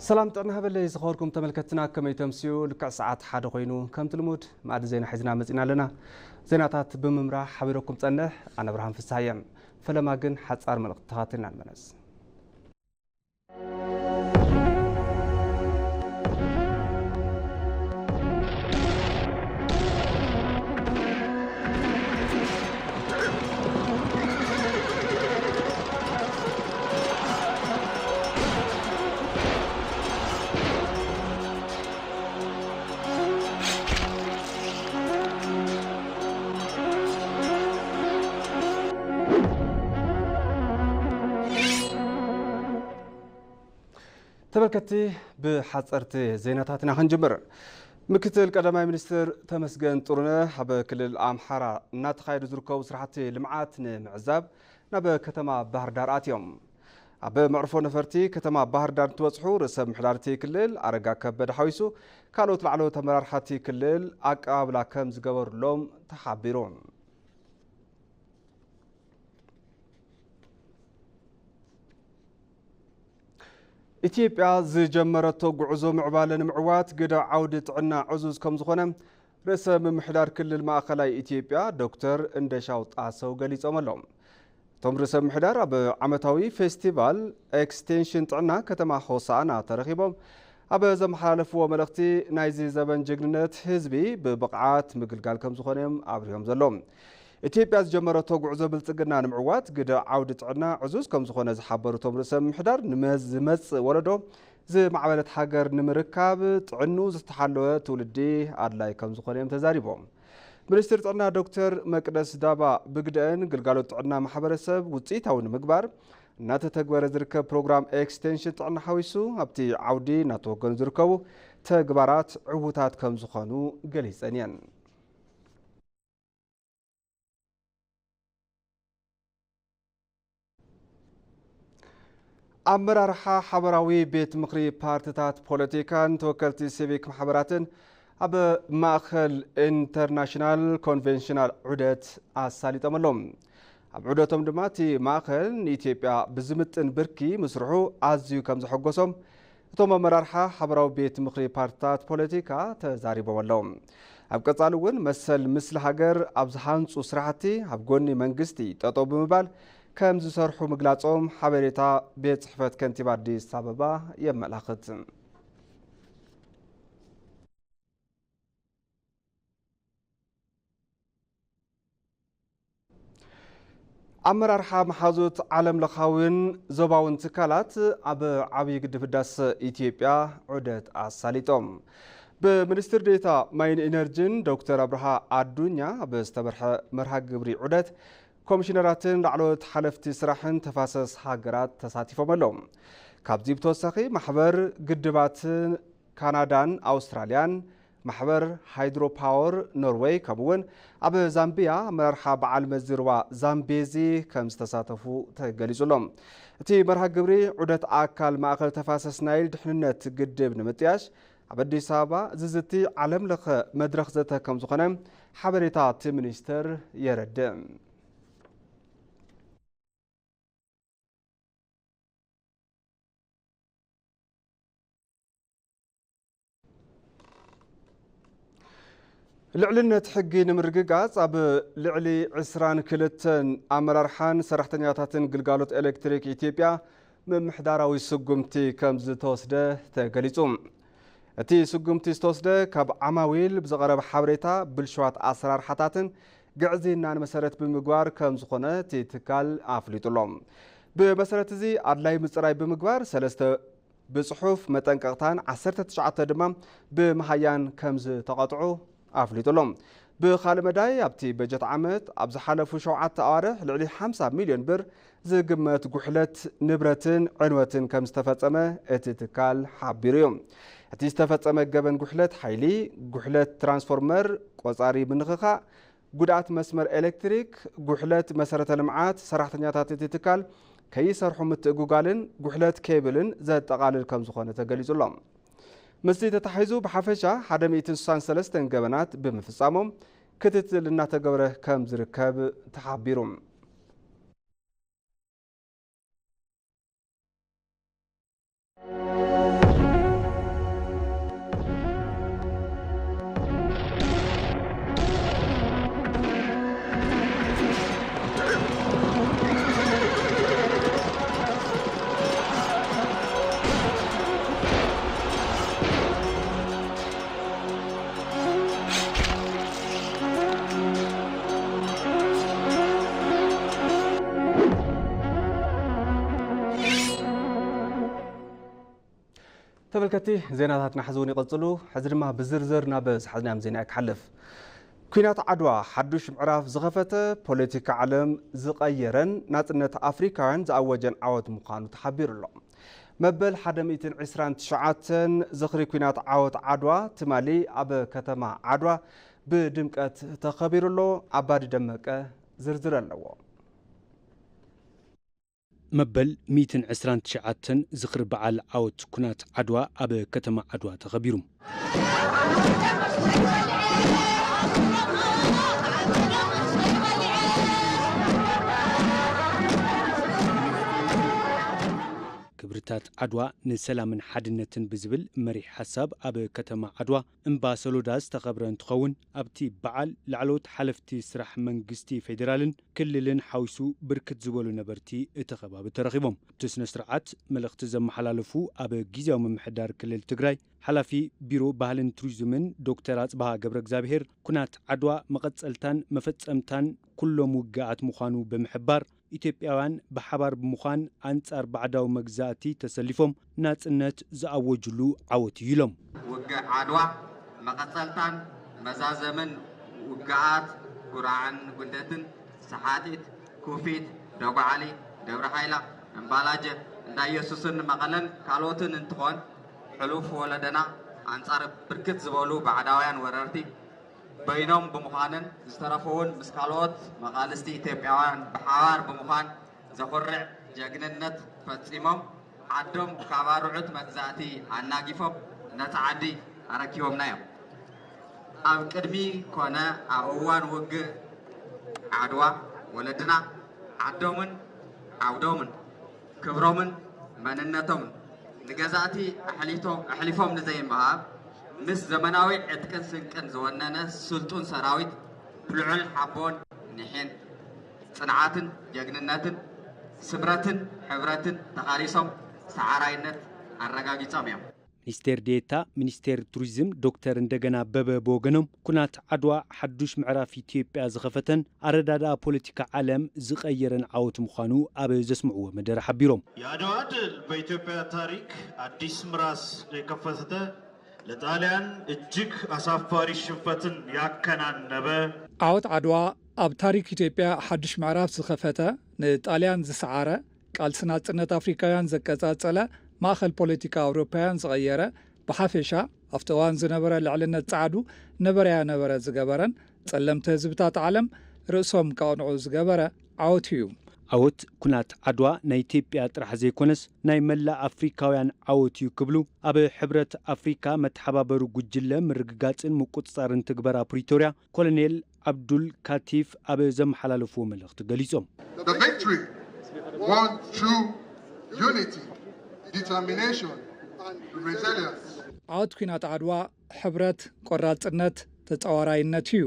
ሰላም ጥዕና ሃበለይ ዝኸበርኩም ተመልከትና፣ ከመይ ተምስዩ? ልክዕ ሰዓት ሓደ ኮይኑ ከምቲ ልሙድ መኣዲ ዜና ሒዝና መጺና ኣለና። ዜናታት ብምምራሕ ሓቢረኩም ጸንሕ ኣነ ብርሃን ፍስሃየ። ፈለማ ግን ሓጻር መልእኽቲ ተኻትልና ንመለስ። ተመልከትቲ፣ ብሓፀርቲ ዜናታት ኢና ክንጅምር። ምክትል ቀዳማይ ሚኒስትር ተመስገን ጥሩነህ ኣብ ክልል ኣምሓራ እናተኻየዱ ዝርከቡ ስራሕቲ ልምዓት ንምዕዛብ ናብ ከተማ ባህር ዳር ኣትዮም። ኣብ መዕርፎ ነፈርቲ ከተማ ባህር ዳር እንትበፅሑ ርእሰ ምምሕዳር እቲ ክልል ኣረጋ ከበደ ሓዊሱ ካልኦት ላዕለዎት ኣመራርሓ እቲ ክልል ኣቀባብላ ከም ዝገበሩሎም ተሓቢሩ። ኢትዮጵያ ዝጀመረቶ ጉዕዞ ምዕባለ ንምዕዋት ግደ ዓውዲ ጥዕና ዕዙዝ ከም ዝኾነ ርእሰ ምምሕዳር ክልል ማእኸላይ ኢትዮጵያ ዶክተር እንደሻው ጣሰው ገሊጾም ኣለዉ። እቶም ርእሰ ምምሕዳር ኣብ ዓመታዊ ፌስቲቫል ኤክስቴንሽን ጥዕና ከተማ ሆሳዕና ተረኺቦም ኣብ ዘመሓላለፍዎ መልእኽቲ፣ ናይዚ ዘበን ጅግንነት ህዝቢ ብብቕዓት ምግልጋል ከም ዝኾነ እዮም ኣብሪሆም ዘለዉ። ኢትዮጵያ ዝጀመረቶ ጉዕዞ ብልጽግና ንምዕዋት ግደ ዓውዲ ጥዕና ዕዙዝ ከም ዝኾነ ዝሓበሩ እቶም ርእሰ ምምሕዳር፣ ንመ-፣ ዝመጽእ ወለዶ ዝማዕበለት ሃገር ንምርካብ ጥዕኑ ዝተሓለወ ትውልዲ ኣድላይ ከም ዝኾነ እዮም ተዛሪቦም። ሚኒስትር ጥዕና ዶክተር መቅደስ ዳባ ብግደአን፣ ግልጋሎት ጥዕና ማሕበረሰብ ውፅኢታዊ ንምግባር እናተተግበረ ዝርከብ ፕሮግራም ኤክስቴንሽን ጥዕና ሓዊሱ ኣብቲ ዓውዲ እናተወገኑ ዝርከቡ ተግባራት ዕዉታት ከም ዝኾኑ ገሊፀን እየን። ኣመራርሓ ሓበራዊ ቤት ምኽሪ ፓርትታት ፖለቲካን ተወከልቲ ሲቪክ ማሕበራትን ኣብ ማእኸል ኢንተርናሽናል ኮንቬንሽናል ዑደት ኣሳሊጦም ኣለዉ። ኣብ ዑደቶም ድማ እቲ ማእኸል ንኢትዮጵያ ብዝምጥን ብርኪ ምስርሑ ኣዝዩ ከም ዘሐጎሶም እቶም ኣመራርሓ ሓበራዊ ቤት ምኽሪ ፓርትታት ፖለቲካ ተዛሪቦም ኣለዉ። ኣብ ቀጻሊ እውን መሰል ምስሊ ሃገር ኣብ ዝሃንጹ ስራሕቲ ኣብ ጎኒ መንግስቲ ጠጠው ብምባል ከም ዝሰርሑ ምግላጾም ሓበሬታ ቤት ጽሕፈት ከንቲባ ኣዲስ ኣበባ የመላኽት። ኣመራርሓ መሓዙት ዓለም ለኻዊን ዞባውን ትካላት ኣብ ዓብዪ ግድብ ህዳሰ ኢትዮጵያ ዑደት ኣሳሊጦም። ብሚኒስትር ዴኤታ ማይን ኢነርጂን ዶክተር ኣብርሃ ኣዱኛ ኣብ ዝተመርሐ መርሃ ግብሪ ዑደት ኮሚሽነራትን ላዕለዎት ሓለፍቲ ስራሕን ተፋሰስ ሃገራት ተሳቲፎም ኣለዉ። ካብዚ ብተወሳኺ ማሕበር ግድባት ካናዳን ኣውስትራልያን፣ ማሕበር ሃይድሮ ፓወር ኖርዌይ፣ ከምኡውን ኣብ ዛምቢያ ኣመራርሓ በዓል መዚ ሩባ ዛምቤዚ ከም ዝተሳተፉ ተገሊጹ ኣሎ። እቲ መርሃ ግብሪ ዑደት ኣካል ማእከል ተፋሰስ ናይል ድሕንነት ግድብ ንምጥያሽ ኣብ ኣዲስ ኣበባ ዝዝቲ ዓለም ለኸ መድረኽ ዘተ ከም ዝኾነ ሓበሬታ እቲ ሚኒስተር የረድእ። ልዕልነት ሕጊ ንምርግጋጽ ኣብ ልዕሊ ዕስራን ክልተን ኣመራርሓን ሰራሕተኛታትን ግልጋሎት ኤሌክትሪክ ኢትዮጵያ ምምሕዳራዊ ስጉምቲ ከም ዝተወስደ ተገሊጹ። እቲ ስጉምቲ ዝተወስደ ካብ ዓማዊል ብዝቐረበ ሓበሬታ ብልሽዋት ኣሰራርሓታትን ግዕዝይናን መሰረት ብምግባር ከም ዝኾነ እቲ ትካል ኣፍሊጡ ኣሎ። ብመሰረት እዚ ኣድላይ ምጽራይ ብምግባር ሰለስተ ብጽሑፍ መጠንቀቕታን ዓሰርተ ትሽዓተ ድማ ብመሃያን ከም ዝተቐጥዑ ኣፍሊጡ ኣሎ። ብኻልእ መዳይ ኣብቲ በጀት ዓመት ኣብ ዝሓለፉ ሸውዓተ ኣዋርሕ ልዕሊ ሓምሳ ሚልዮን ብር ዝግመት ጉሕለት ንብረትን ዕንወትን ከም ዝተፈጸመ እቲ ትካል ሓቢሩ እዩ። እቲ ዝተፈጸመ ገበን ጉሕለት ሓይሊ፣ ጉሕለት ትራንስፎርመር፣ ቆጻሪ ምንኽኻእ፣ ጉድኣት መስመር ኤሌክትሪክ፣ ጉሕለት መሰረተ ልምዓት፣ ሰራሕተኛታት እቲ ትካል ከይሰርሑ ምትእጉጋልን ጉሕለት ኬብልን ዘጠቓልል ከም ዝኾነ ተገሊጹ ኣሎ። ምስዚ ተታሒዙ ብሓፈሻ ሓደ ሚእትን ስሳን ሰለስተን ገበናት ብምፍጻሞም ክትትል እናተገብረ ከም ዝርከብ ተሓቢሩ። ተመልከቲ፣ ዜናታትና ሕዚ እውን ይቕጽሉ። ሕዚ ድማ ብዝርዝር ናብ ዝሓዝናዮም ዜና ክሓልፍ። ኲናት ዓድዋ ሓዱሽ ምዕራፍ ዝኸፈተ፣ ፖለቲካ ዓለም ዝቐየረን ናጽነት ኣፍሪካውያን ዝኣወጀን ዓወት ምዃኑ ተሓቢሩ ኣሎ። መበል ሓደ ሚእትን ዕስራን ትሽዓተን ዝኽሪ ኲናት ዓወት ዓድዋ ትማሊ ኣብ ከተማ ዓድዋ ብድምቀት ተኸቢሩ ኣሎ። ኣባዲ ደመቀ ዝርዝር ኣለዎ። መበል ሚእትን ዕስራን ትሽዓተን ዝኽሪ በዓል ዓወት ኲናት ዓድዋ ኣብ ከተማ ዓድዋ ተኸቢሩ። ክብርታት ዓድዋ ንሰላምን ሓድነትን ብዝብል መሪሕ ሓሳብ ኣብ ከተማ ዓድዋ እምባ ሰሎዳ ዝተኸብረ እንትኸውን፣ ኣብቲ በዓል ላዕለዎት ሓለፍቲ ስራሕ መንግስቲ ፌዴራልን ክልልን ሓዊሱ ብርክት ዝበሉ ነበርቲ እቲ ከባቢ ተረኺቦም። ኣብቲ ስነ ስርዓት መልእኽቲ ዘመሓላለፉ ኣብ ግዝያዊ ምምሕዳር ክልል ትግራይ ሓላፊ ቢሮ ባህልን ቱሪዝምን ዶክተር ኣጽብሃ ገብረ እግዚኣብሄር፣ ኩናት ዓድዋ መቐጸልታን መፈጸምታን ኩሎም ውግኣት ምዃኑ ብምሕባር፣ ኢትዮጵያውያን ብሓባር ብምዃን ኣንጻር ባዕዳዊ መግዛእቲ ተሰሊፎም ናጽነት ዝኣወጅሉ ዓወት እዩ ኢሎም። ውግእ ዓድዋ መቐጸልታን መዛዘምን ውግኣት ጉራዕን ጉንደትን፣ ሰሓጢት፣ ኩፊት፣ ደጓዓሊ፣ ደብረ ሃይላ፣ እምባላጀ፣ እንዳ ኢየሱስን መቐለን ካልኦትን እንትኾን፣ ሕሉፍ ወለደና ኣንጻር ብርክት ዝበሉ ባዕዳውያን ወረርቲ በይኖም ብምዃንን ዝተረፉ እውን ምስ ካልኦት መቓልስቲ ኢትዮጵያውያን ብሓባር ብምዃን ዘኹርዕ ጀግንነት ፈጺሞም ዓዶም ካብ ኣርዑት መግዛእቲ ኣናጊፎም ነፃ ዓዲ ኣረኪቦምና እዮም። ኣብ ቅድሚ ኮነ ኣብ እዋን ውግእ ዓድዋ ወለድና ዓዶምን ዓውዶምን ክብሮምን መንነቶምን ንገዛእቲ ኣሕሊቶ-፣ ኣሕሊፎም ንዘይምሃብ ምስ ዘመናዊ ዕጥቅን ስንቅን ዝወነነ ስልጡን ሰራዊት ብልዑል ሓቦን ኒሕን ጽንዓትን ጀግንነትን ስምረትን ሕብረትን ተቓሊሶም ሰዓራይነት ኣረጋጊጾም እዮም። ሚኒስቴር ዴኤታ ሚኒስቴር ቱሪዝም ዶክተር እንደገና ኣበበ ብወገኖም፣ ኩናት ዓድዋ ሓዱሽ ምዕራፍ ኢትዮጵያ ዝኸፈተን ኣረዳድኣ ፖለቲካ ዓለም ዝቐየረን ዓወት ምዃኑ ኣብ ዘስምዕዎ መደረ ሓቢሮም። የአድዋ ድል በኢትዮጵያ ታሪክ አዲስ ምዕራፍ የከፈተ፣ ለጣሊያን እጅግ አሳፋሪ ሽንፈትን ያከናነበ። ዓወት ዓድዋ ኣብ ታሪክ ኢትዮጵያ ሓድሽ ምዕራፍ ዝኸፈተ፣ ንጣልያን ዝሰዓረ፣ ቃልሲ ናጽነት ኣፍሪካውያን ዘቀጻጸለ፣ ማእኸል ፖለቲካ ኣውሮፓውያን ዝቐየረ፣ ብሓፈሻ ኣብቲ እዋን ዝነበረ ልዕልነት ጻዕዱ ነበረያ ነበረ ዝገበረን ጸለምቲ ህዝብታት ዓለም ርእሶም ከቕንዑ ዝገበረ ዓወት እዩ። ዓወት ኩናት ዓድዋ ናይ ኢትዮጵያ ጥራሕ ዘይኮነስ ናይ መላእ ኣፍሪካውያን ዓወት እዩ ክብሉ ኣብ ሕብረት ኣፍሪካ መተሓባበሪ ጉጅለ ምርግጋጽን ምቁጽጻርን ትግበራ ፕሪቶርያ ኮሎኔል ዓብዱል ካቲፍ ኣብ ዘመሓላለፍዎ መልእኽቲ ገሊጾም። The victory won through unity, determination, and resilience. ዓወት ኲናት ዓድዋ ሕብረት፣ ቆራጽነት፣ ተጻዋራይነት እዩ።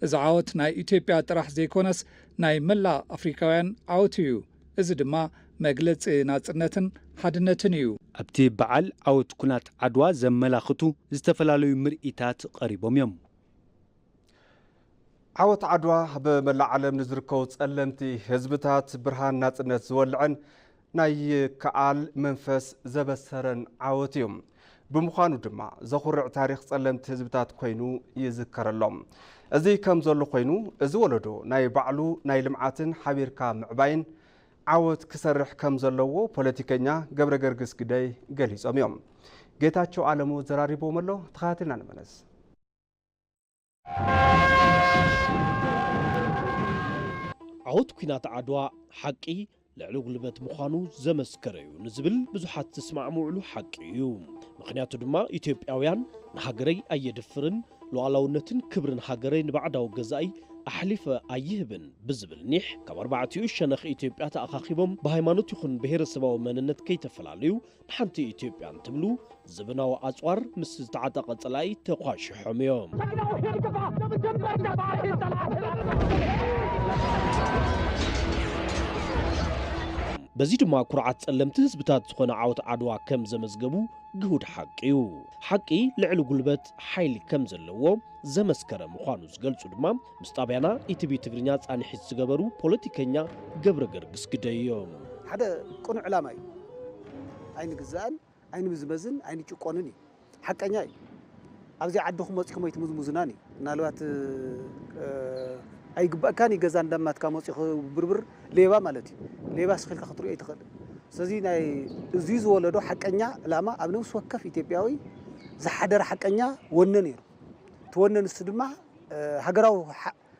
እዚ ዓወት ናይ ኢትዮጵያ ጥራሕ ዘይኮነስ ናይ መላእ ኣፍሪካውያን ዓወት እዩ። እዚ ድማ መግለጺ ናጽነትን ሓድነትን እዩ። ኣብቲ በዓል ዓወት ኩናት ዓድዋ ዘመላኽቱ ዝተፈላለዩ ምርኢታት ቀሪቦም እዮም። ዓወት ዓድዋ ብመላእ ዓለም ንዝርከቡ ጸለምቲ ህዝብታት ብርሃን ናጽነት ዝወልዐን ናይ ይከኣል መንፈስ ዘበሰረን ዓወት እዩ። ብምዃኑ ድማ ዘኹርዕ ታሪኽ ጸለምቲ ህዝብታት ኮይኑ ይዝከረሎም። እዚ ከም ዘሎ ኮይኑ፣ እዚ ወለዶ ናይ ባዕሉ ናይ ልምዓትን ሓቢርካ ምዕባይን ዓወት ክሰርሕ ከም ዘለዎ ፖለቲከኛ ገብረ ገርግስ ግደይ ገሊጾም እዮም። ጌታቸው ኣለሙ ዘራሪቦም ኣሎ። ተኸታቲልና ንመለስ። ዓወት ኲናት ዓድዋ ሓቂ ልዕሊ ጉልበት ምዃኑ ዘመስከረ እዩ ንዝብል ብዙሓት ዝስማዕምዑሉ ሓቂ እዩ። ምኽንያቱ ድማ ኢትዮጵያውያን ንሃገረይ ኣየድፍርን፣ ሉዓላውነትን ክብርን ሃገረይ ንባዕዳዊ ገዛኢ ኣሕሊፈ ኣይህብን ብዝብል ኒሕ ካብ ኣርባዕቲኡ ሸነኽ ኢትዮጵያ ተኣኻኺቦም ብሃይማኖት ይኹን ብሄረሰባዊ መንነት ከይተፈላለዩ ንሓንቲ ኢትዮጵያ እንትብሉ ዘበናዊ ኣጽዋር ምስ ዝተዓጠቐ ጸላኢ ተኳሽሖም እዮም። በዚ ድማ ኩርዓት ጸለምቲ ህዝብታት ዝኾነ ዓወት ዓድዋ ከም ዘመዝገቡ ግሁድ ሓቂ እዩ። ሓቂ ልዕሊ ጉልበት ሓይሊ ከም ዘለዎ ዘመስከረ ምዃኑ ዝገልጹ ድማ ምስ ጣብያና ኢቲቪ ትግርኛ ጻንሒት ዝገበሩ ፖለቲከኛ ገብረ ገርግስ ግደይ እዮም። ሓደ ቅኑዕ ዕላማ እዩ። ኣይንግዛእን፣ ኣይንብዝበዝን ኣይንጭቆንን እዩ። ሓቀኛ እዩ። ኣብዚ ዓድኹም መፂኹም ኣይትምዝምዙናን እዩ። ምናልባት ኣይግበእካን እዩ። ገዛ እንዳማትካ መፂኹ ብርብር ሌባ ማለት እዩ። ሌባ ስኺልካ ክትሪኦ ኣይትኽእል። ስለዚ ናይ እዚ ዝወለዶ ሓቀኛ ዕላማ ኣብ ነብሲ ወከፍ ኢትዮጵያዊ ዝሓደረ ሓቀኛ ወነ ነይሩ። እቲ ወነ ንሱ ድማ ሃገራዊ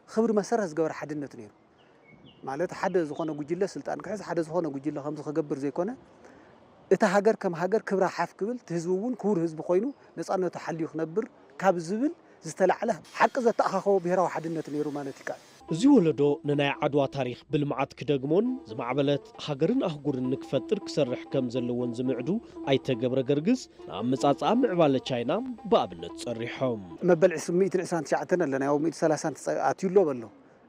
ክብሪ መሰረት ዝገበረ ሓድነት ነይሩ። ማለት ሓደ ዝኾነ ጉጅለ ስልጣን ክሕዝ፣ ሓደ ዝኾነ ጉጅለ ከምዚ ክገብር ዘይኮነ፣ እታ ሃገር ከም ሃገር ክብራ ሓፍ ክብል፣ እቲ ህዝቢ እውን ክቡር ህዝቢ ኮይኑ ነፃነቱ ሓልዩ ክነብር ካብ ዝብል ዝተላዕለ ሓቂ ዘተኣኻኸቦ ብሄራዊ ሓድነት ነይሩ ማለት ይከኣል። እዚ ወለዶ ንናይ ዓድዋ ታሪኽ ብልምዓት ክደግሞን ዝማዕበለት ሃገርን ኣህጉርን ንክፈጥር ክሰርሕ ከም ዘለዎን ዝምዕዱ ኣይተ ገብረ ገርግስ ንኣመጻጽኣ ምዕባለ ቻይና ብኣብነት ጸሪሖም። መበል ሚእትን ዕስራን ትሽዓተን ኣለና፣ ያው ሚእትን ሰላሳን ኣትዩ ኣሎ በሎ።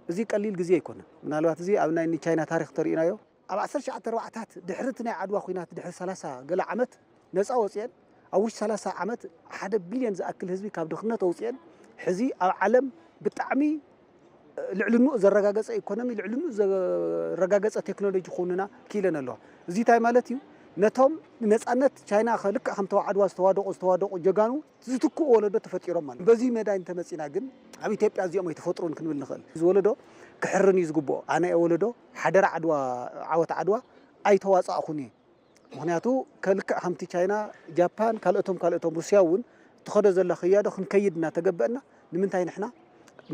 እዚ ቀሊል ግዜ ኣይኮነን። ምናልባት እዚ ኣብ ናይ ንቻይና ታሪኽ ተሪእናዮ ኣብ ዓሰርተ ትሽዓተ ኣርባዓታት ድሕሪ እቲ ናይ ዓድዋ ኲናት ድሕሪ ሰላሳ ገለ ዓመት ነፃ ወፅኤን ኣብ ውሽጢ ሰላሳ ዓመት ሓደ ቢልዮን ዝኣክል ህዝቢ ካብ ድኽነት ኣውፅኤን ሕዚ ኣብ ዓለም ብጣዕሚ ልዕልንኡ ዘረጋገፀ ኢኮኖሚ ልዕልንኡ ዘረጋገፀ ቴክኖሎጂ ክውንና ክኢለን ኣለዋ። እዚ እንታይ ማለት እዩ? ነቶም ንነፃነት ቻይና ልክዕ ከም ተዋዓድዋ ዝተዋደቑ ዝተዋደቑ ጀጋኑ ዝትክኡ ወለዶ ተፈጢሮም ማለት በዚ መዳይ እንተመፂና ግን ኣብ ኢትዮጵያ እዚኦም ኣይተፈጥሩን ክንብል ንኽእል። እዚ ወለዶ ክሕርን እዩ ዝግብኦ። ኣነ እየ ወለዶ ሓደራ ዓድዋ ዓወት ዓድዋ ኣይተዋፃእኹን እየ። ምኽንያቱ ከልክዕ ከምቲ ቻይና፣ ጃፓን፣ ካልኦቶም ካልኦቶም ሩስያ እውን ትኸዶ ዘላ ክያዶ ክንከይድ እናተገበአና ንምንታይ ንሕና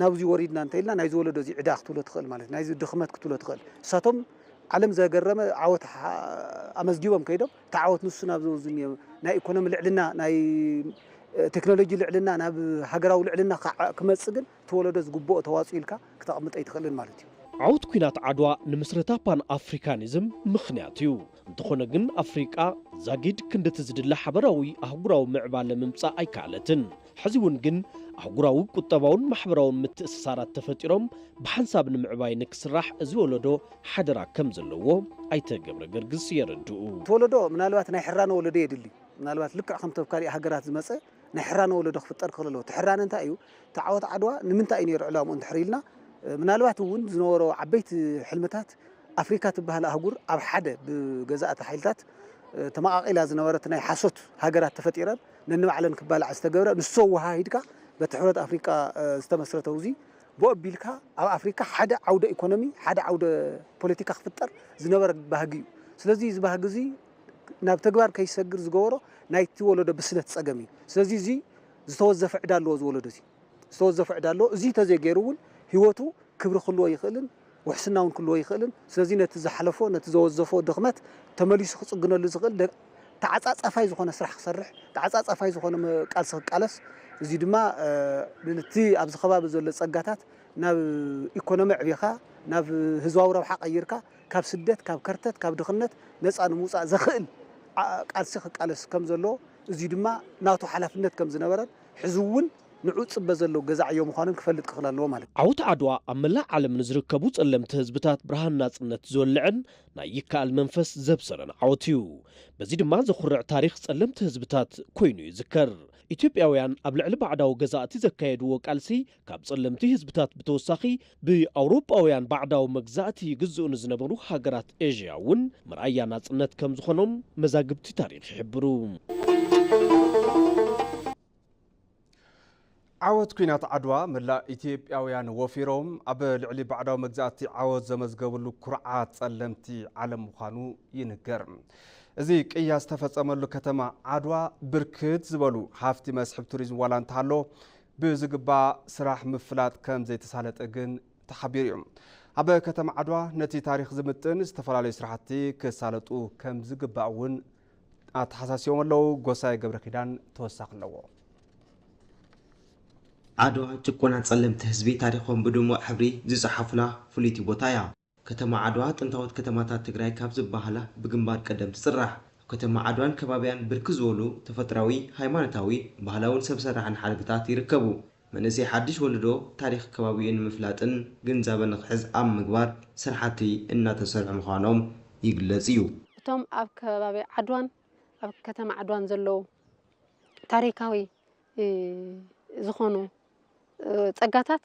ናብዚ ወሪድና እንተ ኢልና ናይዚ ወለዶ እዚ ዕዳ ክትብሎ ትኽእል ማለት ናይዚ ድኽመት ክትብሎ ትኽእል። እሳቶም ዓለም ዘገረመ ዓወት ኣመዝጊቦም ከይዶም እቲ ዓወት ንሱ ናብ ዝውዝን ናይ ኢኮኖሚ ልዕልና ናይ ቴክኖሎጂ ልዕልና ናብ ሃገራዊ ልዕልና ክመፅእ ግን እቲ ወለዶ ዝግብኦ ተዋፅኦ ኢልካ ክተቕምጠ ኣይትኽእልን ማለት እዩ። ዓወት ኲናት ዓድዋ ንምስረታ ፓን ኣፍሪካኒዝም ምኽንያት እዩ። እንተኾነ ግን ኣፍሪቃ ዛጊድ ክንድቲ ዝድለ ሓበራዊ ኣህጉራዊ ምዕባለ ምምጻእ ኣይከኣለትን። ሕዚ እውን ግን ኣህጉራዊ ቁጠባውን ማሕበራውን ምትእስሳራት ተፈጢሮም ብሓንሳብ ንምዕባይ ንክስራሕ እዚ ወለዶ ሓደራ ከም ዘለዎ ኣይተ ገብረ ገርግስ የረድኡ። እቲ ወለዶ ምናልባት ናይ ሕራነ ወለዶ የድሊ። ምናልባት ልክዕ ከምቲ ኣብ ካሊእ ሃገራት ዝመፀ ናይ ሕራነ ወለዶ ክፍጠር ክኽእል ኣለዎ። እቲ ሕራነ እንታይ እዩ? እቲ ዓወት ዓድዋ ንምንታይ እዩ ነይሩ ዕላምኡ እንድሕር ኢልና ምናልባት እውን ዝነበሮ ዓበይቲ ሕልምታት ኣፍሪካ ትበሃል ኣህጉር ኣብ ሓደ ብገዛእቲ ሓይልታት ተመቓቒላ ዝነበረት ናይ ሓሶት ሃገራት ተፈጢረን ነንባዕለን ክባላዓ ዝተገብረ ንሶ ወሃሂድካ በቲ ሕብረት ኣፍሪካ ዝተመስረተ ውዚ ብኡ ኣቢልካ ኣብ ኣፍሪካ ሓደ ዓውደ ኢኮኖሚ ሓደ ዓውደ ፖለቲካ ክፍጠር ዝነበረ ባህጊ እዩ። ስለዚ እዚ ባህጊ እዚ ናብ ተግባር ከይሰግር ዝገበሮ ናይቲ ወለዶ ብስለት ፀገም እዩ። ስለዚ እዚ ዝተወዘፈ ዕዳ ኣለዎ እዚ ወለዶ እዚ ዝተወዘፈ ዕዳ ኣለዎ። እዚ ተዘይገይሩ እውን ህይወቱ ክብሪ ክልዎ ይኽእልን ውሕስና እውን ክልዎ ይኽእልን። ስለዚ ነቲ ዝሓለፎ ነቲ ዘወዘፎ ድኽመት ተመሊሱ ክፅግነሉ ዝኽእል ተዓፃፃፋይ ዝኾነ ስራሕ ክሰርሕ ተዓፃፃፋይ ዝኾነ ቃልሲ ክቃለስ እዚ ድማ ነቲ ኣብዚ ከባቢ ዘሎ ፀጋታት ናብ ኢኮኖሚ ኣዕቢኻ ናብ ህዝባዊ ረብሓ ቀይርካ ካብ ስደት ካብ ከርተት ካብ ድኽነት ነፃ ንምውፃእ ዘኽእል ቃልሲ ክቃለስ ከም ዘለዎ እዚ ድማ ናቱ ሓላፍነት ከም ዝነበረን ሕዚ እውን ንዑ ዝፅበ ዘሎ ገዛ ዕዮ ምዃኑን ክፈልጥ ክኽእል ኣለዎ ማለት እዩ። ዓወት ዓድዋ ኣብ መላእ ዓለም ንዝርከቡ ጸለምቲ ህዝብታት ብርሃን ናጽነት ዝወልዐን ናይ ይከኣል መንፈስ ዘብሰረን ዓወት እዩ። በዚ ድማ ዘኹርዕ ታሪኽ ጸለምቲ ህዝብታት ኮይኑ ይዝከር። ኢትዮጵያውያን ኣብ ልዕሊ ባዕዳዊ ገዛእቲ ዘካየድዎ ቃልሲ ካብ ጸለምቲ ህዝብታት ብተወሳኺ ብኣውሮጳውያን ባዕዳዊ መግዛእቲ ይግዝኡ ንዝነበሩ ሃገራት ኤዥያ እውን መርኣያ ናጽነት ከም ዝኾኖም መዛግብቲ ታሪኽ ይሕብሩ። ዓወት ኲናት ዓድዋ መላእ ኢትዮጵያውያን ወፊሮም ኣብ ልዕሊ ባዕዳዊ መግዛእቲ ዓወት ዘመዝገብሉ ኩርዓት ጸለምቲ ዓለም ምዃኑ ይንገር። እዚ ቅያ ዝተፈጸመሉ ከተማ ዓድዋ ብርክት ዝበሉ ሃፍቲ መስሕብ ቱሪዝም ዋላ እንተሃሎ ብዝግባእ ስራሕ ምፍላጥ ከም ዘይተሳለጠ ግን ተሓቢሩ እዩ። ኣብ ከተማ ዓድዋ ነቲ ታሪኽ ዝምጥን ዝተፈላለዩ ስራሕቲ ክሳለጡ ከም ዝግባእ እውን ኣተሓሳሲቦም ኣለዉ። ጎሳይ ገብረኪዳን ተወሳኺ ኣለዎ። ዓድዋ ጭቆና ጸለምቲ ህዝቢ ታሪኾም ብድሙቕ ሕብሪ ዝጸሓፉላ ፍልይቲ ቦታ እያ። ከተማ ዓድዋ ጥንታዎት ከተማታት ትግራይ ካብ ዝበሃላ ብግንባር ቀደም ትጽራሕ። ኣብ ከተማ ዓድዋን ከባቢያን ብርክት ዝበሉ ተፈጥራዊ፣ ሃይማኖታዊ፣ ባህላውን ሰብ ሰራሕን ሓድግታት ይርከቡ። መንእሰይ ሓድሽ ወለዶ ታሪኽ ከባቢኡ ንምፍላጥን ግንዛበ ንኽሕዝ ኣብ ምግባር ስራሕቲ እናተሰርሑ ምዃኖም ይግለጽ እዩ። እቶም ኣብ ከባቢ ዓድዋን ኣብ ከተማ ዓድዋን ዘለዉ ታሪካዊ ዝኾኑ ፀጋታት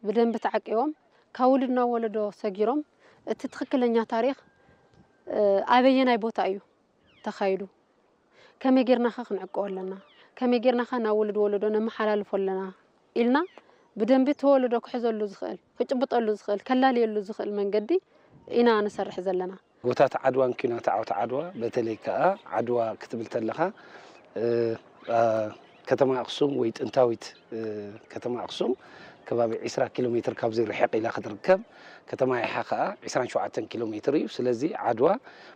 ብደንቢ ተዓቂቦም ካብ ውሉድ ናብ ወለዶ ሰጊሮም እቲ ትኽክለኛ ታሪኽ ኣበየናይ ቦታ እዩ ተኻይዱ? ከመይ ጌርናኸ ክንዕቅቦ ኣለና፣ ከመይ ጌርናኸ ናብ ውሉድ ወለዶ ነመሓላልፎ ኣለና ኢልና ብደንቢ እቲ ወለዶ ክሕዘሉ ዝኽእል፣ ክጭብጠሉ ዝኽእል፣ ከላልየሉ ዝኽእል መንገዲ ኢና ንሰርሕ ዘለና። ጎታት ዓድዋን ኲናት ዓወት ዓድዋ፣ በተለይ ከኣ ዓድዋ ክትብል ተለኻ፣ እ፣ ኣ፣ ከተማ ኣኽሱም ወይ ጥንታዊት፣ እ፣ ከተማ ኣኽሱም ከባቢ ዒስራ ኪሎ ሜትር ካብዚ ርሕቕ ኢላ ክትርከብ፣ ከተማ ይሓ ከኣ ዒስራን ሸውዓተን ኪሎ ሜትር እዩ። ስለዚ ዓድዋ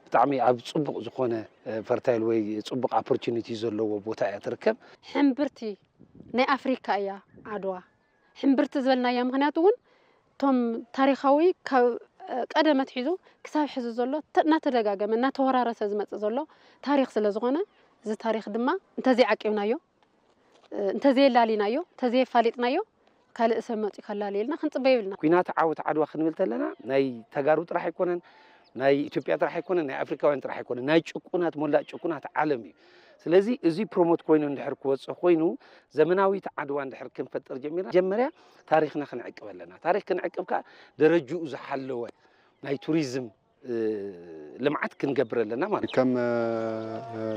ብጣዕሚ ኣብ ጽቡቕ ዝኾነ፣ እ፣ ፈርታይል ወይ ጽቡቕ ኦፖርቹኒቲ ዘለዎ ቦታ እያ ትርከብ። ሕምብርቲ ናይ ኣፍሪካ እያ ዓድዋ። ሕምብርቲ ዝበልናያ ምኽንያት እውን እቶም ታሪኻዊ ካብ፣ እ፣ ቀደም ኣትሒዙ ክሳብ ሕዚ ዘሎ ተ-፣ እናተደጋገመ እናተወራረሰ ዝመጽእ ዘሎ ታሪኽ ስለ ዝኾነ፣ እዚ ታሪኽ ድማ እንተዘይዓቂብናዮ፣ እ፣ እንተዘየላሊናዮ፣ እንተዘየፋሊጥናዮ፣ ካልእ ሰብ መጺኡ ከላልየልና ክንጽበ የብልና። ኲናት ዓወት ዓድዋ ክንብል ተለና ናይ ተጋሩ ጥራሕ ኣይኮነን፣ ናይ ኢትዮጵያ ጥራሕ ኣይኮነን፣ ናይ ኣፍሪካውያን ጥራሕ ኣይኮነን፣ ናይ ጭቁናት፣ ሞላእ ጭቁናት ዓለም እዩ። ስለዚ እዚ ፕሮሞት ኮይኑ እንድሕር ክወጽእ ኮይኑ፣ ዘመናዊት ዓድዋ እንድሕር ክንፈጥር ጀሚርና፣ መጀመርያ ታሪኽና ክንዕቅብ ኣለና። ታሪኽ ክንዕቅብ ከኣ ደረጅኡ ዝሓለወ ናይ ቱሪዝም፣ እ፣ ልምዓት ክንገብር ኣለና ማለት እዩ። ከም፣ እ፣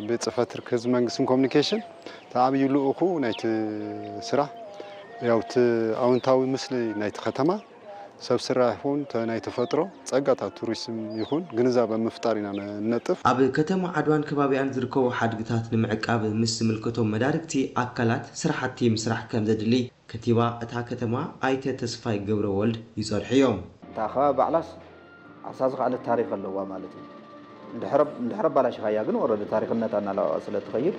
ቤት ጽሕፈት ርክብ ህዝቢ መንግስትን ኮሚኒኬሽን፣ እቲ ዓብዪ ልኡኹ ናይቲ ስራሕ፣ ያው፣ እቲ ኣወንታዊ ምስሊ ናይቲ ከተማ፣ ሰብ ስራሕ ይኹን፣ ተ-፣ ናይ ተፈጥሮ ጸጋታት ቱሪዝም ይኹን፣ ግንዛበ ምፍጣር ኢና ን-፣ ንነጥፍ። ኣብ ከተማ ዓድዋን ከባቢኣን ዝርከቡ ሓድግታት ንምዕቃብ ምስ ዝምልከቶም መዳርግቲ ኣካላት ስራሕቲ ምስራሕ ከም ዘድሊ ከንቲባ እታ ከተማ ኣይተ ተስፋይ ገብረወልድ ይጸርሑ እዮም። እታ ከባቢ ባዕላስ ዓሳ ዝኸኣለት ታሪኽ ኣለዋ ማለት እዩ። እንድሕር፣ እንድሕር ኣባላሽኻያ ግን ወረደ ታሪኽነታ እናለቐቐ ስለ ትኸይድ፣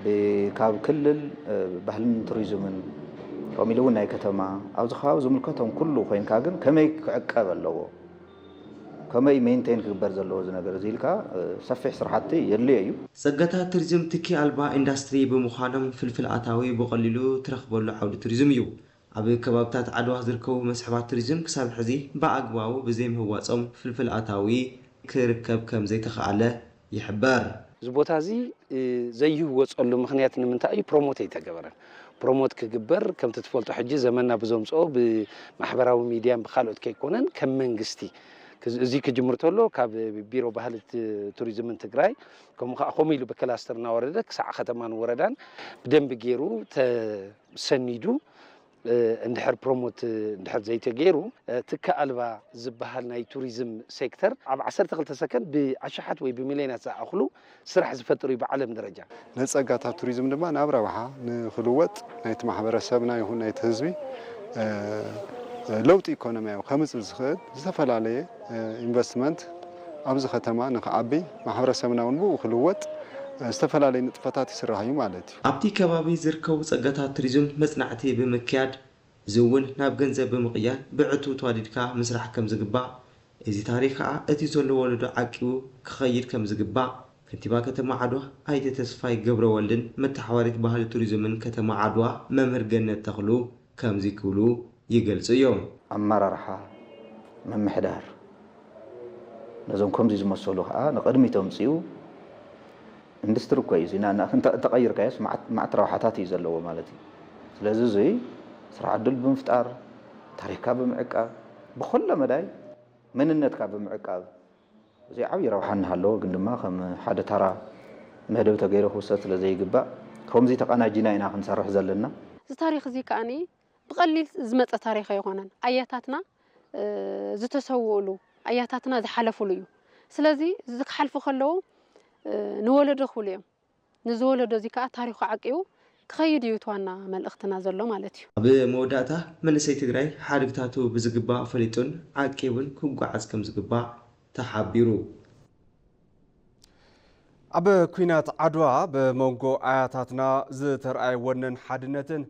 ብ-፣ ካብ ክልል፣ እ፣ ባህልን ቱሪዝምን፣ ከምኡ ኢሉ እውን ናይ ከተማ፣ ኣብዚ ከባቢ ዝምልከቶም ኩሉ ኮይንካ ግን ከመይ ክዕቀብ ኣለዎ፣ ከመይ ሜንቴን ክግበር ዘለዎ እዚ ነገር እዚ ኢልካ፣ እ፣ ሰፊሕ ስራሕቲ የድልዮ እዩ። ጸጋታት ቱሪዝም ትኪ ኣልባ ኢንዳስትሪ ብምዃኖም ፍልፍል ኣታዊ ብቐሊሉ ትረኽበሉ ዓውዲ ቱሪዝም እዩ። ኣብ ከባብታት ዓድዋ ዝርከቡ መስሕባት ቱሪዝም ክሳብ ሕዚ ብኣግባቡ ብዘይምህዋጾም ፍልፍል ኣታዊ ክርከብ ከም ዘይተኻኣለ ይሕበር። እዚ ቦታ እዚ፣ እ፣ ዘይህወጸሉ ምኽንያት ንምንታይ እዩ? ፕሮሞት ኣይተገበረን። ፕሮሞት ክግበር፣ ከምቲ ትፈልጦ ሕጂ ዘመንና ብዘምጽኦ ብማሕበራዊ ሚድያን ብኻልኦት ከይኮነን ከም መንግስቲ ክዝ-፣ እዚ ክጅምር ተሎ ካብ ቢሮ ባህሊ ት-፣ ቱሪዝምን ትግራይ፣ ከምኡ ከኣ ከምኡ ኢሉ ብክላስተር እናወረደ ክሳዕ ከተማን ወረዳን ብደንቢ ገይሩ ተሰኒዱ፣ እ፣ እንድሕር ፕሮሞት እንድሕር ዘይተገይሩ፣ እ፣ ትካ ኣልባ ዝበሃል ናይ ቱሪዝም ሴክተር ኣብ ዓሰርተ ክልተ ሰከንድ ብኣሽሓት ወይ ብሚልዮናት ዝኣኽሉ ስራሕ ዝፈጥር እዩ ብዓለም ደረጃ። ነጸጋታት ቱሪዝም ድማ ናብ ረብሓ ንኽልወጥ ናይቲ ማሕበረሰብና ይኹን ናይቲ ህዝቢ፣ እ፣ ለውጢ ኢኮኖሚያዊ ከምጽእ ዝኽእል ዝተፈላለየ፣ እ፣ ኢንቨስትመንት ኣብዚ ከተማ ንኽዓቢ፣ ማሕበረሰብና እውን ብኡ ክልወጥ፣ እ፣ ዝተፈላለዩ ንጥፈታት ይስራሕ እዩ ማለት እዩ። ኣብቲ ከባቢ ዝርከቡ ጸጋታት ቱሪዝም መጽናዕቲ ብምክያድ፣ እዚ እውን ናብ ገንዘብ ብምቕያር ብዕቱብ ተዋዲድካ ምስራሕ ከም ዝግባእ፣ እዚ ታሪኽ ከኣ እቲ ዘሎ ወለዶ ዓቂቡ ክኸይድ ከም ዝግባእ ከንቲባ ከተማ ዓድዋ ኣይተ ተስፋይ ገብረወልድን መተሓባሪት ባህሊ ቱሪዝምን ከተማ ዓድዋ መምህር ገነት ተኽሉ ከምዚ ክብሉ ይገልጹ እዮም። ኣመራርሓ፣ ምምሕዳር ነዞም ከምዚ ዝመሰሉ ከኣ ንቕድሚት ኣምጺኡ ኢንዱስትሪ እኮ እዩ። እዚ ና-፣ ና-፣ እንተ-፣ እንተቐይርካዮስ መዓት፣ መዓት ረብሓታት እዩ ዘለዎ ማለት እዩ። ስለዚ እዚ ስራሕ ዕድል ብምፍጣር፣ ታሪኽካ ብምዕቃብ፣ ብኹለ መዳይ መንነትካ ብምዕቃብ፣ እዚ ዓብዪ ረብሓ እናሃለዎ፣ ግን ድማ ከም ሓደ ተራ መደብ ተገይሩ ክውሰድ ስለ ዘይግባእ፣ ከምዚ ተቐናጂና ኢና ክንሰርሕ ዘለና። እዚ ታሪኽ እዚ ከኣኒ ብቐሊል ዝመጸ ታሪኽ ኣይኮነን። ኣያታትና፣ እ፣ ዝተሰውእሉ፣ ኣያታትና ዝሓለፉሉ እዩ። ስለዚ እዚ ክሓልፉ ከለዉ፣ እ፣ ንወለዶ ክብሉ እዮም። ንዝወለዶ እዚ ከኣ ታሪኹ ዓቂቡ ክኸይድ እዩ እቲ ዋና መልእኽትና ዘሎ ማለት እዩ። ኣብ መወዳእታ፣ መንእሰይ ትግራይ ሓድግታቱ ብዝግባእ ፈሊጡን ዓቂቡን ክጓዓዝ ከም ዝግባእ ተሓቢሩ። ኣብ ኲናት ዓድዋ ብመንጎ ኣያታትና ዝተርኣየ ወንን ሓድነትን፣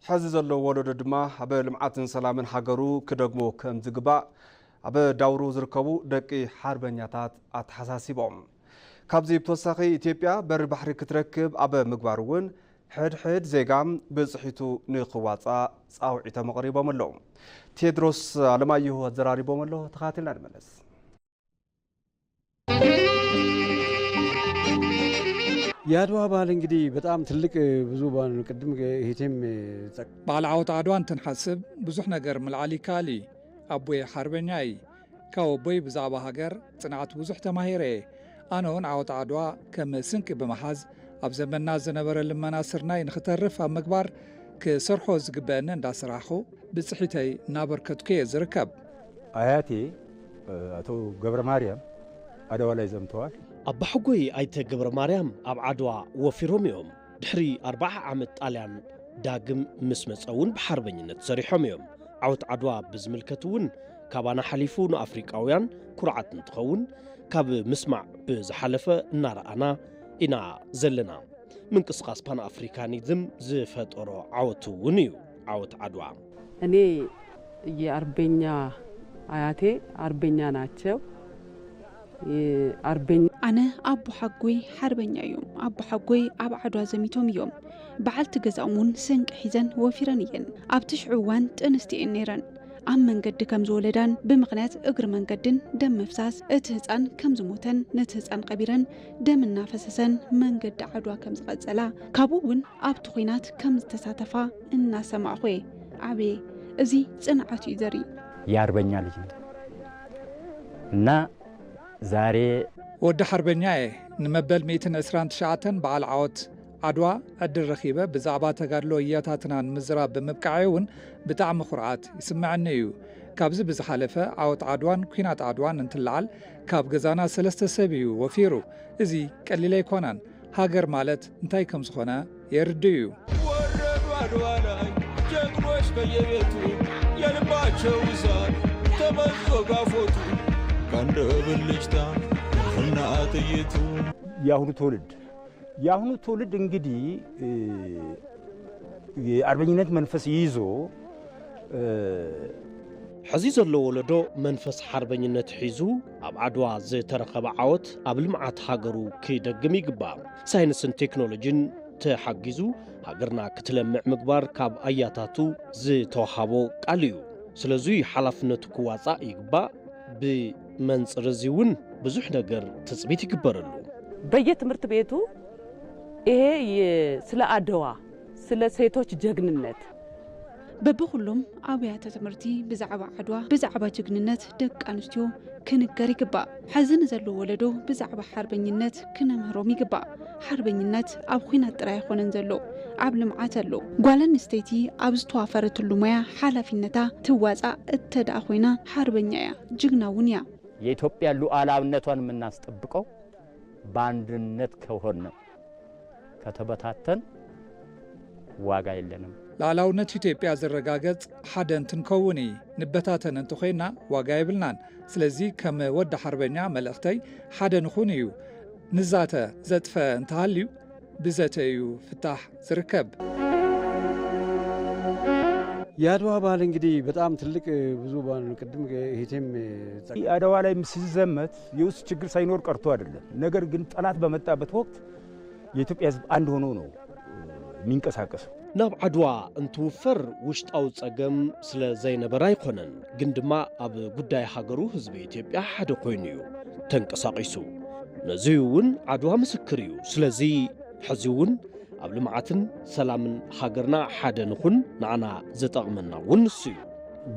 ሕዚ ዘሎ ወለዶ ድማ ኣብ ልምዓትን ሰላምን ሃገሩ ክደግሞ ከም ዝግባእ ኣብ ዳውሮ ዝርከቡ ደቂ ሓርበኛታት ኣተሓሳሲቦም። ካብዚ ብተወሳኺ፣ ኢትዮጵያ በሪ ባሕሪ ክትረክብ ኣብ ምግባር እውን ሕድሕድ ዜጋ ብፅሒቱ ንኽዋፃእ ፃውዒቶም ኣቕሪቦም ኣለዉ። ቴድሮስ ኣለማየሁ ኣዘራሪቦም ኣሎ። ተኸታቲልና ንመለስ። የአድዋ በዓል እንግዲህ በጣም ትልቅ፣ ብዙ በዓል ነው። ቅድም እህቴም ጠቅ- በዓል ዓወት ዓድዋ እንትንሓስብ ብዙሕ ነገር ምልዓል ይከኣል እዩ። ኣቦይ ሓርበኛ እዩ። ካብ ኣቦይ ብዛዕባ ሃገር፣ ጽንዓት ብዙሕ ተማሂረ እየ። ኣነ እውን ዓወት ዓድዋ ከም ስንቂ ብምሓዝ ኣብ ዘመንና ዝነበረ ልመና ስርናይ ንኽተርፍ ኣብ ምግባር ክሰርሖ ዝግበአኒ እንዳሰራሕኹ ብፅሒተይ እናበርከትኩ እየ ዝርከብ። አያቴ አቶ ገብረ ማርያም አድዋ ላይ ዘምተዋል። ኣባሓጎይ ኣይተ ገብረ ማርያም ኣብ ዓድዋ ወፊሮም እዮም። ድሕሪ ኣርብዓ ዓመት ጣልያን ዳግም ምስ መጸ እውን ብሓርበኝነት ሰሪሖም እዮም። ዓወት ዓድዋ ብዝምልከት እውን ካባና ሓሊፉ ንኣፍሪቃውያን ኩርዓት እንትኸውን ካብ ምስማዕ ብዝሓለፈ እናረኣና ኢና ዘለና። ምንቅስቃስ ፓን ኣፍሪካኒዝም ዝፈጠሮ ዓወት እውን እዩ ዓወት ዓድዋ። እኔ የአርበኛ አያቴ አርበኛ ናቸው። የአርበኛ ኣነ ኣቦሓጎይ ሓርበኛ እዮም። ኣቦሓጎይ ኣብ ዓድዋ ዘሚቶም እዮም። በዓልቲ ገዛኦም እውን ስንቂ ሒዘን ወፊረን እየን። ኣብቲ ሽዑ እዋን ጥንስቲ እየን ነይረን። ኣብ መንገዲ ከም ዝወለዳን ብምኽንያት እግሪ መንገድን ደም ምፍሳስ እቲ ህፃን ከም ዝሞተን ነቲ ህፃን ቀቢረን ደም እናፈሰሰን መንገዲ ዓድዋ ከም ዝቐፀላ ካብኡ እውን ኣብቲ ኹናት ከም ዝተሳተፋ እናሰማዕኹ እየ ዓብየ። እዚ ፅንዓት እዩ ዘርኢ። የአርበኛ ልጅ ነኝ እና ዛሬ ወዲ ሓርበኛ እየ። ንመበል ሚእትን ዕስራን ትሽዓተን በዓል ዓወት ዓድዋ ዕድል ረኺበ ብዛዕባ ተጋድሎ እያታትና ንምዝራብ ብምብቃዐይ እውን ብጣዕሚ ኩርዓት ይስምዐኒ እዩ። ካብዚ ብዝሓለፈ ዓወት ዓድዋን ኲናት ዓድዋን እንትለዓል ካብ ገዛና ሰለስተ ሰብ እዩ ወፊሩ። እዚ ቀሊል ኣይኮነን። ሃገር ማለት እንታይ ከም ዝኾነ የርድእ እዩ። ወረዱ አድዋ ላይ ጀግኖች በየቤቱ የልባቸው እሳት ተመዞ ጋፎቱ ከአንድ ብልጭታ እና ጥይቱ የአሁኑ ትውልድ የአሁኑ ትውልድ እንግዲህ የአርበኝነት መንፈስ ይዞ ሕዚ ዘሎ ወለዶ መንፈስ ሓርበኝነት ሒዙ ኣብ ዓድዋ ዝተረኸበ ዓወት ኣብ ልምዓት ሃገሩ ክደግም ይግባእ። ሳይንስን ቴክኖሎጂን ተሓጊዙ ሃገርና ክትለምዕ ምግባር ካብ ኣያታቱ ዝተዋሃቦ ቃል እዩ። ስለዚ ሓላፍነቱ ክዋፃእ ይግባእ። ብመንፅር እዚ እውን ብዙሕ ነገር ትፅቢት ይግበረሉ። በየትምህርት ቤቱ ይሄ የ- ስለ አድዋ ስለ ሴቶች ጀግንነት በብኹሎም ኣብያተ ትምህርቲ ብዛዕባ ዓድዋ ብዛዕባ ጅግንነት ደቂ ኣንስትዮ ክንገር ይግባእ። ሕዚ ንዘሎ ወለዶ ብዛዕባ ሓርበኝነት ክነምህሮም ይግባእ። ሓርበኝነት ኣብ ኹናት ጥራይ ኣይኮነን ዘሎ፣ ኣብ ልምዓት ኣሎ። ጓል ኣንስተይቲ ኣብ ዝተዋፈረትሉ ሞያ ሓላፊነታ ትዋፃእ እተደኣ ኮይና ሓርበኛ እያ፣ ጅግና እውን እያ። የኢትዮጵያ ሉዓላዊነቷን የምናስጠብቀው በአንድነት ከሆን ነው። ከተበታተን ዋጋ የለንም። ሉዓላውነት ኢትዮጵያ ዝረጋገጽ ሓደ እንትንከውን እዩ። ንበታተን እንተኾይና ዋጋ የብልናን። ስለዚ ከም ወዲ ሓርበኛ መልእኽተይ ሓደ ንኹን እዩ። ንዛተ ዘጥፈ እንተሃልዩ ብዘተ እዩ ፍታሕ ዝርከብ። የአድዋ በዓል እንግዲህ በጣም ትልቅ ብዙ በዓል ነው። ቅድም እህቴም አድዋ ላይ ሲዘመት የውስጥ ችግር ሳይኖር ቀርቶ አይደለም። ነገር ግን ጠላት በመጣበት ወቅት የኢትዮጵያ ሕዝብ አንድ ሆኖ ነው የሚንቀሳቀሰው። ናብ ዓድዋ እንትውፈር ውሽጣዊ ጸገም ስለ ዘይነበረ ኣይኮነን፣ ግን ድማ ኣብ ጉዳይ ሃገሩ ህዝቢ ኢትዮጵያ ሓደ ኮይኑ እዩ ተንቀሳቒሱ። ነዚ እውን ዓድዋ ምስክር እዩ። ስለዚ ሕዚ እውን ኣብ ልምዓትን ሰላምን ሃገርና ሓደ ንኹን፣ ንዓና ዝጠቕመና እውን ንሱ እዩ።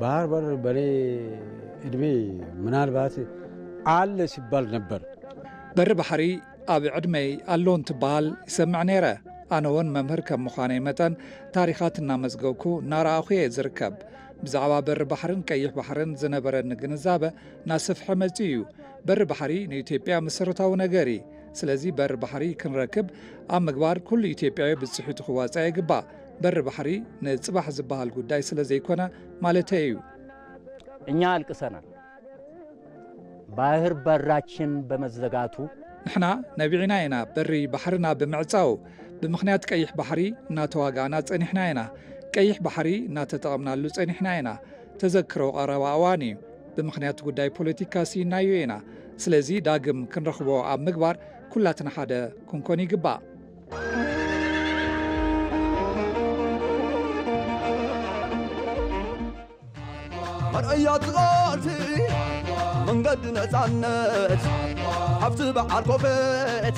ባህር በር በኔ እድሜ ምናልባት አለ ሲባል ነበር። በሪ ባሕሪ ኣብ ዕድመይ ኣሎ እንትበሃል ይሰምዕ ነይረ። ኣነ እውን መምህር ከም ምዃነይ መጠን ታሪኻት እናመዝገብኩ እናረኣኹ እየ ዝርከብ። ብዛዕባ በሪ ባሕርን ቀይሕ ባሕርን ዝነበረኒ ግንዛበ እናሰፍሐ መጺኡ እዩ። በሪ ባሕሪ ንኢትዮጵያ መሰረታዊ ነገር እዩ። ስለዚ በሪ ባሕሪ ክንረክብ ኣብ ምግባር ኩሉ ኢትዮጵያዊ ብፅሒቱ ክዋፃእ ይግባእ። በሪ ባሕሪ ንፅባሕ ዝበሃል ጉዳይ ስለ ዘይኮነ ማለተይ እዩ። እኛ አልቅሰናል። ባህር በራችን በመዘጋቱ ንሕና ነቢዕና ኢና በሪ ባሕርና ብምዕፃው። ብምኽንያት ቀይሕ ባሕሪ እናተዋጋእና ፀኒሕና ኢና። ቀይሕ ባሕሪ እናተጠቐምናሉ ፀኒሕና ኢና። ተዘክሮ ቀረባ እዋን እዩ። ብምኽንያት ጉዳይ ፖለቲካ ስኢናዮ ኢና። ስለዚ ዳግም ክንረኽቦ ኣብ ምግባር ኩላትና ሓደ ክንኮን ይግባእ። መርኣያ እቲ ቃልሲ መንገዲ ነፃነት፣ ሃብቲ በዓል ኮፈት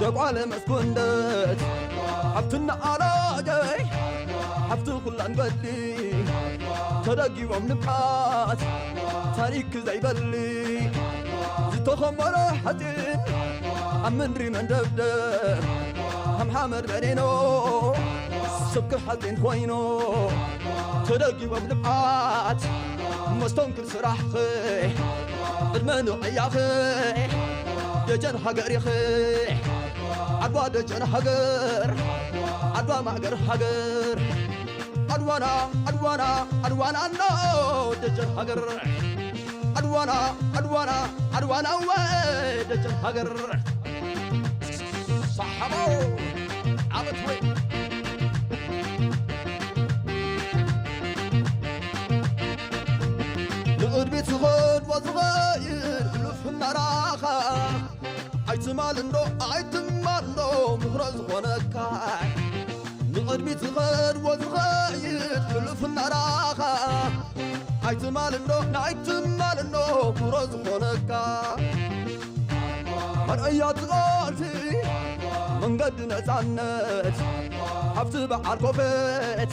ደቋለ መስኩንደት፣ ሃብትና ኣራገይ ሃብቲ ኩላን በሊ ተደጊቦም ንብዓት ታሪክ ዘይበሊ ዝተኸመረ ሓፂን ኣብ ምድሪ መንደብደብ ከም ሓመድ በኔኖ፣ ስብኪ ሓፂን ኮይኑ ተደጊቦም ልብዓት መስተንክር ስራሕኺ። ዕድመ ንዕያኺ ደጀን ሃገር ኢኺ። ዓድዋ ደጀን ሃገር፣ ዓድዋ ማእገር ሃገር። ዓድዋና፣ ዓድዋና፣ ዓድዋና ኖ ደጀን ሃገር። ዓድዋና፣ ዓድዋና፣ ዓድዋና ወ ደጀን ሃገር። ሳሓቦ ዓመት ወይ። ንቕድሚት ዝኸድ ወዝኸይድ ሕሉፍ እናራኻ፣ ኣይትማል እንዶ፣ ኣይትማል እንዶ ምኽሮ ዝኾነካ። ንቕድሚት ዝኸድ ወዝኸይድ ሕሉፍ እናራኻ፣ ኣይትማል እንዶ፣ ኣይትማል እንዶ ምኽሮ ዝኾነካ። መርኣያ ትቓልሲ መንገዲ ነፃነት፣ ሃብቲ በዓል ኮፈት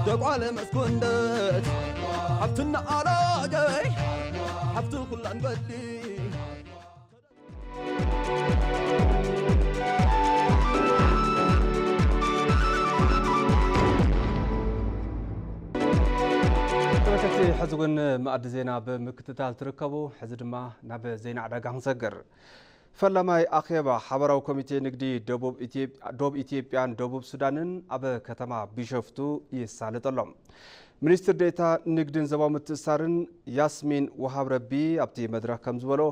ደቋለ መስኩንደት፣ ሃብትና ኣራገይ፣ ሃብቲ ኩላን በሊ። ተመልከትቲ፣ ሕዚ እውን መኣዲ ዜና ብምክትታል ትርከቡ። ሕዚ ድማ ናብ ዜና ዕዳጋ ክንሰግር። ፈላማይ ኣኼባ ሓበራዊ ኮሚቴ ንግዲ ደቡብ ኢትዮጵ-፣ ዶብ ኢትዮጵያን ደቡብ ሱዳንን ኣብ ከተማ ቢሾፍቱ ይሳለጥ ኣሎ። ሚኒስትር ዴኤታ ንግድን ዞባዊ ምትእስሳርን ያስሚን ወሃብ ረቢ ኣብቲ መድረኽ ከም ዝበሎ፣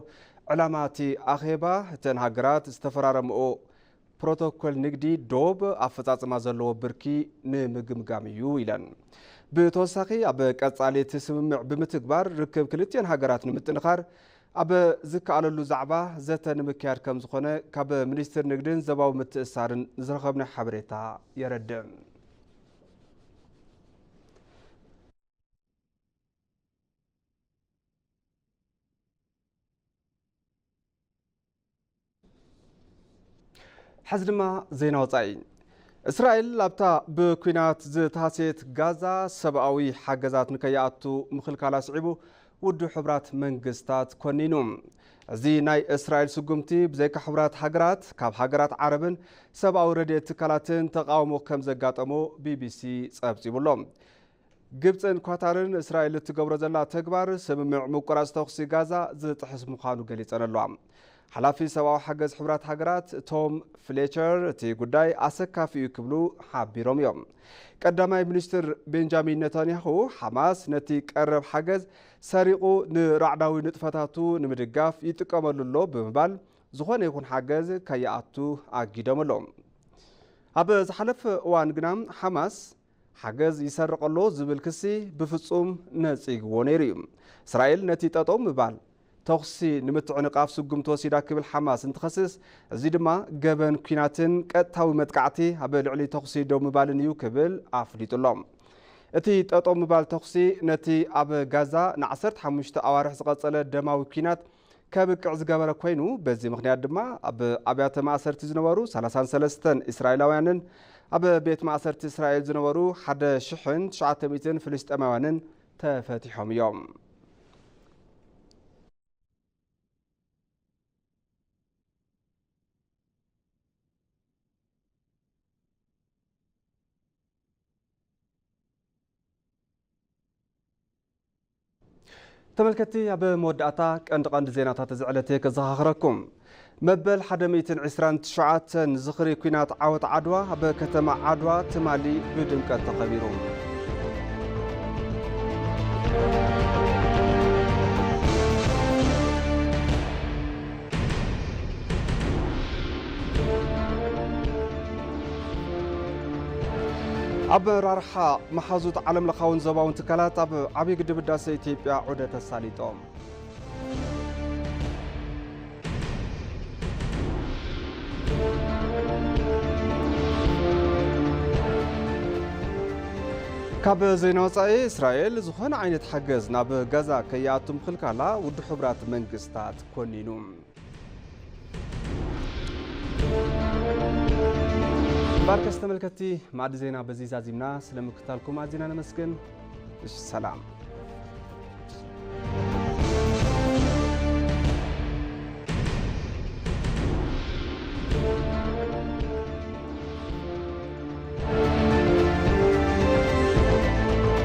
ዕላማ እቲ ኣኼባ እተን ሃገራት ዝተፈራረምኦ ፕሮቶኮል ንግዲ ዶብ ኣፈጻጽማ ዘለዎ ብርኪ ንምግምጋም እዩ ኢለን። ብተወሳኺ፣ ኣብ ቀጻሊ እቲ ስምምዕ ብምትግባር ርክብ ክልቲአን ሃገራት ንምጥንኻር ኣብ ዝከኣለሉ ዛዕባ ዘተ ንምክያድ ከም ዝኾነ ካብ ሚኒስትር ንግድን ዞባዊ ምትእስሳርን ዝረኸብናዮ ሓበሬታ የረድእ። ሕዚ ድማ ዜና ወጻኢ። እስራኤል ኣብታ ብኲናት ዝተሃስየት ጋዛ ሰብኣዊ ሓገዛት ንከይኣቱ ምኽልካላ ስዒቡ ውድብ ሕቡራት መንግስታት ኮኒኑ። እዚ ናይ እስራኤል ስጉምቲ ብዘይካ ሕቡራት ሃገራት፣ ካብ ሃገራት ዓረብን ሰብኣዊ ረድኤት ትካላትን ተቓውሞ ከም ዘጋጠሞ ቢቢሲ ጸብጺቡ ኣሎ። ግብጽን ኳታርን እስራኤል እትገብሮ ዘላ ተግባር ስምምዕ ምቁራጽ ተኹሲ ጋዛ ዝጥሕስ ምዃኑ ገሊጸን ኣለዋ። ሓላፊ ሰብኣዊ ሓገዝ ሕቡራት ሃገራት ቶም ፍሌቸር እቲ ጉዳይ ኣሰካፊ እዩ ክብሉ ሓቢሮም እዮም። ቀዳማይ ሚኒስትር ቤንጃሚን ነታንያሁ፣ ሓማስ ነቲ ቀረብ ሓገዝ ሰሪቑ ንራዕዳዊ ንጥፈታቱ ንምድጋፍ ይጥቀመሉ ኣሎ ብምባል፣ ዝኾነ ይኹን ሓገዝ ከይኣቱ ኣጊዶም ኣለዉ። ኣብ ዝሓለፈ እዋን ግና ሓማስ ሓገዝ ይሰርቕ ኣሎ ዝብል ክሲ ብፍጹም ነጺግዎ ነይሩ እዩ። እስራኤል ነቲ ጠጠው ምባል ተኹሲ ንምትዕንቓፍ ስጉምቲ ወሲዳ ክብል ሓማስ እንትኸስስ፣ እዚ ድማ ገበን ኲናትን ቀጥታዊ መጥቃዕቲ ኣብ ልዕሊ ተኹሲ ደው ምባልን እዩ ክብል ኣፍሊጡ ኣሎ። እቲ ጠጠው ምባል ተኹሲ ነቲ ኣብ ጋዛ ንዓሰርተ ሓሙሽተ ኣዋርሕ ዝቐጸለ ደማዊ ኲናት ከብቅዕ ዝገበረ ኮይኑ፣ በዚ ምኽንያት ድማ ኣብ ኣብያተ ማእሰርቲ ዝነበሩ ሰላሳን ሰለስተን እስራኤላውያንን ኣብ ቤት ማእሰርቲ እስራኤል ዝነበሩ ሓደ ሽሕን ትሽዓተ ሚእትን ፍልስጤማውያንን ተፈቲሖም እዮም። ተመልከትቲ፣ ኣብ መወዳእታ ቀንዲ ቀንዲ ዜናታት እዚ ዕለት ከዘኻኽረኩም። መበል ሓደ ሚእትን ዕስራን ትሽዓተን ዝኽሪ ኲናት ዓወት ዓድዋ ኣብ ከተማ ዓድዋ ትማሊ ብድምቀት ተኸቢሩ። ኣመራርሓ መሓዙት ዓለምለኻውን ዞባውን ትካላት ኣብ ዓብዪ ግድብ ህዳሰ ኢትዮጵያ ዑደት ኣሳሊጦም። ካብ ዜና ወጻኢ፣ እስራኤል ዝኾነ ዓይነት ሓገዝ ናብ ጋዛ ከይኣቱ ምኽልካላ ውድብ ሕቡራት መንግስታት ኮኒኑ። ባርከስ ተመልከትቲ፣ ማዕዲ ዜና በዚ ዛዚምና። ስለምክታልኩም ኣዚና ነመስግን። እሺ፣ ሰላም።